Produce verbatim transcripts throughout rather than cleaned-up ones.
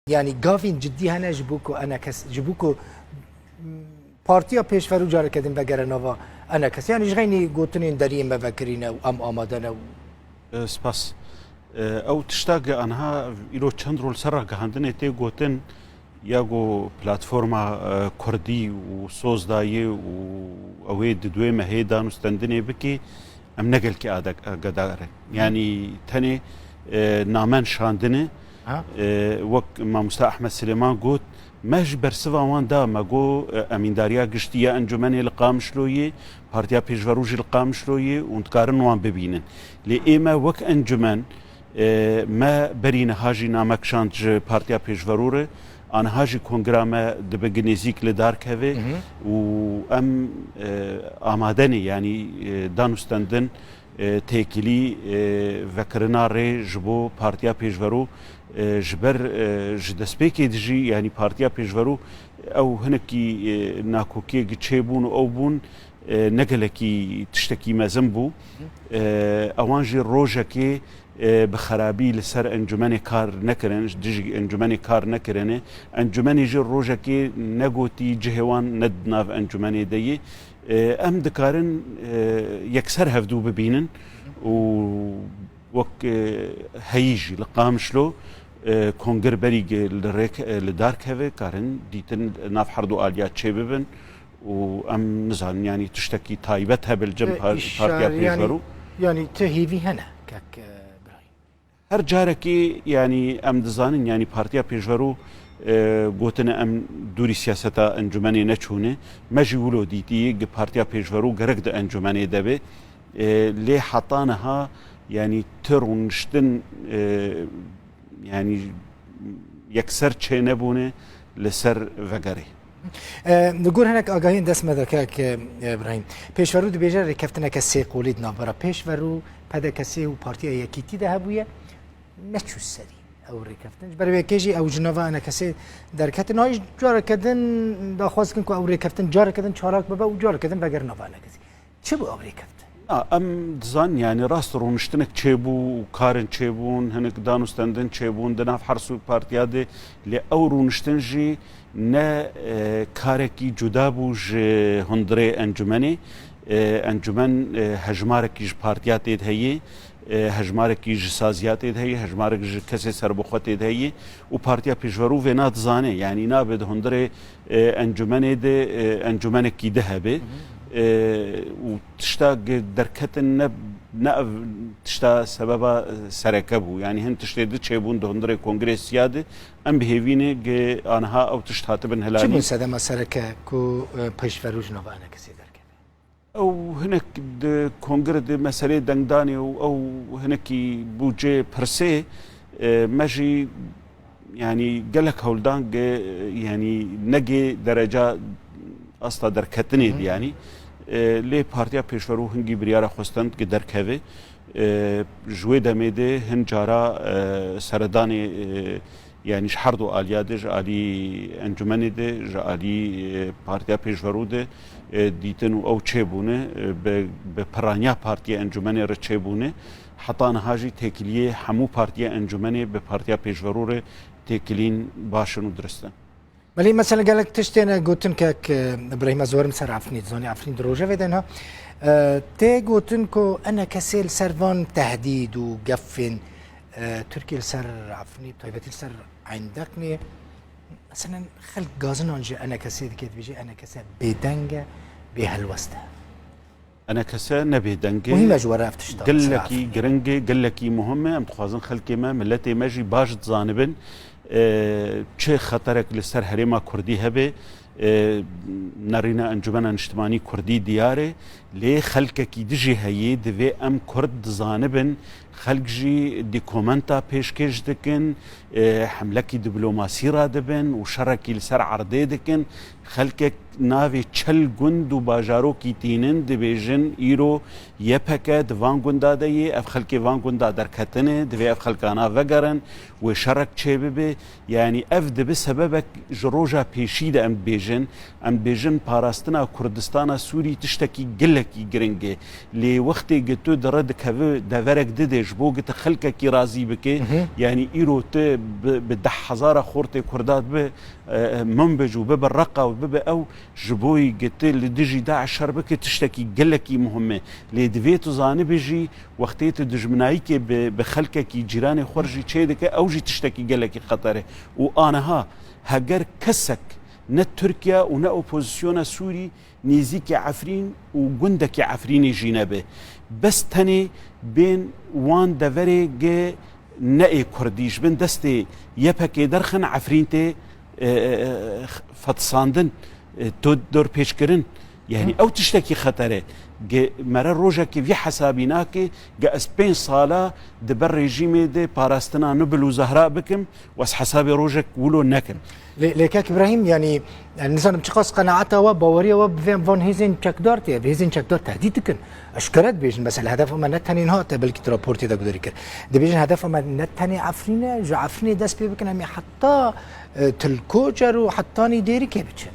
Yanî gavên cidî hene ji bo ku enekes, ji bo ku Partiya Pêşverû careke din vegere nava enekes. Yanî ji xeynî gotinên deriyê me vekirîne û em amade ne û E, spas. E, ew tişta ge anha îro çend rol ser ragihandinê tê gotin, ya go platforma, e, Kurdî û soz dayê û ew ê di duê mehê dan û stendinê bikê, em ne gelkî adek-, agedarin. Yanî tenê, e, namen şandine, Ha? e, wek Mamosta Ahmed Silêman got, me ji bersiva wan da, me got, e, emîndariya giştî ya encûmenê li Qamişloyê, Partiya Pêşverû jî li Qamişloyê û dikarin wan bibînin. Lê ê me wek encûmen, e, me berî niha jî namek şand ji Partiya Pêşverû re, aniha jî kongra me dibe nêzîk li dar keve Mhm. û em, e, amade ne, yanî, e, dan û stendin, e, têkilî, e, vekirina rê ji bo Partiya Pêşverû, e, ji ber, e, ji destpêkê dijî, yanî Partiya Pêşverû ew hinekî, e, nakokiyek çêbûn û ew bûn, e, ne gelekî tiştekî mezin bû. E, ewan jî rojekê, e, bi xerabî li ser encûmenê kar nekirin, dijî encûmenê kar nekirine. Encûmenê jî rojekê negotî cihê wan ne di nav encûmenê de ye. E, em dikarin, e, yekser hevdû bibînin û wek, e, heyî jî li Qamişlo, e, kongir berî ge-, li rêk, e, li dar keve, karin dîtin nav herdu aliya çêbibin û em nizanin, yanî tiştekî taybet hebe li cem E, par-, îşar-, Partiya yanî, Pêşverû. Yanî tu hêvî hene, kek, e, Birayîm? Her carekî, yanî em dizanin, yanî Partiya Pêşverû, e, gotine em dûrî siyaseta encûmenê neçûne. Me jî wilo dîtî, gi Partiya Pêşverû gerek di encûmenê de be. E, lê heta niha, yanî ti rûniştin, e, yanî yekser çênebûne li ser vegerê. E, li gor hinek agahiyên dest me de kek, e, Birahîm, Pêşverû dibêje rêkeftineke sê qolî di navbera Pêşverû, P D K S û Partiya Yekîtî de hebûye. Neçû serî ew rêkeftin. Ji ber wê yekê jî ew ji nava enekesê derketin. Hay careke din daxwaz dikin ku ew rêkeftin careke din çalak bibe û careke din vegerin nava enekesê. Çi bû ew rêkeftin? Na, em dizanin, yanî rast rûniştinek çêbû û karin çêbûn, hinek dan û stendin çêbûn di nav her sû partiya de, lê ew rûniştin jî ne, e, karekî cuda bû ji hundirê encûmenê. E, encûmen, e, hejmarekî ji partiya tê de heye, e, hejmarekî ji saziya tê de heye, hejmarek ji kesê serbixwe tê de heye û Partiya Pêşverû vê na dizane. Yanî nabe di hundirê, e, encûmenê de, e, encûmenekî di hebe. E, û tişta ge-, derketin ne, ne ev tişta sebeba, e, sereke bû. Yanî hin tiştê di çêbûn di hundirê kongrê siya de, em bi hêvî ne ge aniha ew tişt hatibin Çi bûn hilanî. Sedema sereke ku, e, Pêşverû ji nava enekesê derkeve? Ew hinek di kongre de meselê dengdanê û ew hinekî bû cê pirsê, e, me jî, yanî gelek hewldan ge, yanî negê dereca asta derketinê Hı. di, yanî, e, lê Partiya Pêşverû hingî biryara xwe stend ge derkeve. E, ji wê demê de hin cara, e, seredanê, e, yanî ji her du aliya de, ji alî encûmenê de, ji alî, e, Partiya Pêşverû de, e, dîtin û ew çêbûne, e, bi, bi piraniya partiyê encûmenê re çêbûne. Heta niha jî têkiliyê hemû partiya encûmenê bi Partiya Pêşverû re têkilîn baş in û dirist in. Belê, mesela gelek tişt têne gotin kek, e, Ibrahîm, ez werim ser Efrînê, dizanî Efrîn di rojevê de niha. E, tê gotin ku enekesê li ser van tehdîd û gefên, e, Tirkiye li ser Efrînê, bi taybetî li ser Eyndeqnê, mesela xelk gazinan ji enekesê dike, dibêje enekese bêdeng e, bêhelwest e. Enekese ne bêdeng e. Muhîm e ji we re ev tişta, Gelekî Serafî. giring e, gelekî muhim e. Em dixwazin xelkê me, miletê me jî baş dizanibin, e, çi xeterek li ser herêma Kurdî hebe, e, nerîna Encûmena Niştimanî Kurdî diyar e. Lê xelkekî dijî heye, divê em Kurd dizanibin, xelk jî dokumenta pêşkêş dikin, e, hemlekî diplomasî radibin û şerekî li ser erdê dikin. Xelkek navê çel gund û bajarokî tînin, dibêjin, îro Y P G di van gunda de ye, ev xelkê van gunda derketine, divê ev xelkana vegerin, wê şerek çêbibe, Yanî ev dibe sebebek ji roja pêşî de em dibêjin. Em dibêjin parastina Kurdistana Sûrî tiştekî gelekî giring e. Lê wextê gi tu dire dikeve deverek dide ji bo gi tu xelkekî razî bike, Hı hı. yanî îro tu bi, bi deh hezara xortê Kurda dibe, e, e, min bicû bibe Reqa û bibe ew, ji bo yî gi tu li dijî DAIŞ şer bike tiştekî gelekî muhim e. Lê divê tu zanibe jî wextê tu dijminayîkê bi, bi xelkekî cîranê xwe jî çê dike, ew jî tiştekî gelekî xeter e. Û aniha heger kesek ne Tirkiye û ne opozisyona Sûrî nêzîkî Efrîn û gundekî Efrînê jî nebe. Bes tenê bên wan deverê gi ne ê Kurdî ji bin destê Y P G derxin Efrîn tê, e, e, e, fetisandin, e, to dorpêçkirin. Yanî Hı. ew tiştekî xeter e. Gi mere rojekê vî hesabî nake, gi ez pênc sala di ber rejîmê de parastina Nubil û Zehra bikim, û ez hesabê rojek wilo nekim. Lê, lê kek Îbrahîm, yanî, yani, nizanim çiqas qenaeta we, baweriya we bi vê van hêzên çekdar tê, bi hêzên çekdar tehdît dikin. Eşkere dibêjin, mesela, hedefa me ne tenê niha te belkî tu raportê de guderî kir. Dibêjin, hedefa me ne tenê Efrîn e, ji Efrînê dest pê bikin, em ê heta, e, Til Koçer û hetanî Dêrikê biçin.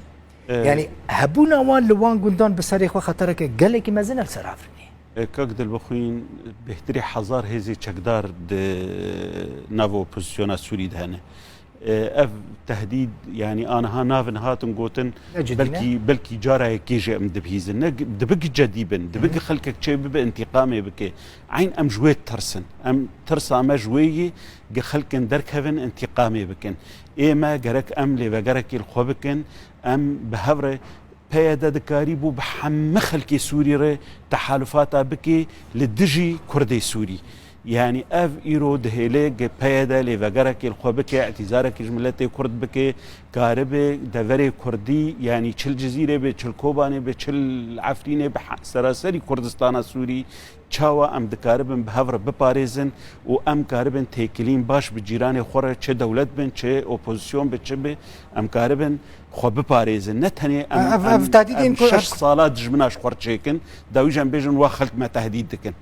E, Yani, hebûna wan li wan gundan bi serê xwe xetereke gelekî mezin e li ser Efrînê. E, kak Dilbixwîn, bêhtirî hezar hêzê çekdar di nava opozisyona Sûrî de hene. E, ev tehdîd, yanî aniha navin hatin gotin, Ne cidî ne? belkî, belkî cara yekê jî em dibihîzin. Ne, dibe gi cedî bin, dibe gi Hı hı. xelkek çê bibe, întîqamê bike. Eyn em ji wê tirsin. Em tirsa me ji wê yî gi xelkin derkevin, întîqamê bikin. Ê me gerek em lêvegerekê li xwe bikin, em bi hev re P Y D dikarîbû bi hemî xelkê Sûrî re tehalufata bike li dijî Kurdê Sûrî. Yanî ev îro dihêle gi P Y D lêvegerekê li xwe bike, îtîzarekê ji miletê Kurd bike, karibe deverê Kurdî, yanî çi li Cizîrê be, çi li Kobanê be, çi li Efrînê be, he-, seraserî Kurdistana Sûrî, çawa em dikaribin bi hev re biparêzin û em karibin têkilîn baş bi cîranê xwe re, çi dewlet bin, çi opozisyon be, çi be, em karibin xwe biparêzin. Ne tenê em, Ev, em, ev tehdîdên em ku şeş ev sala dijmina ji xwe re çêkin, dawî jî em bêjin wa xelk me tehdîd dikin.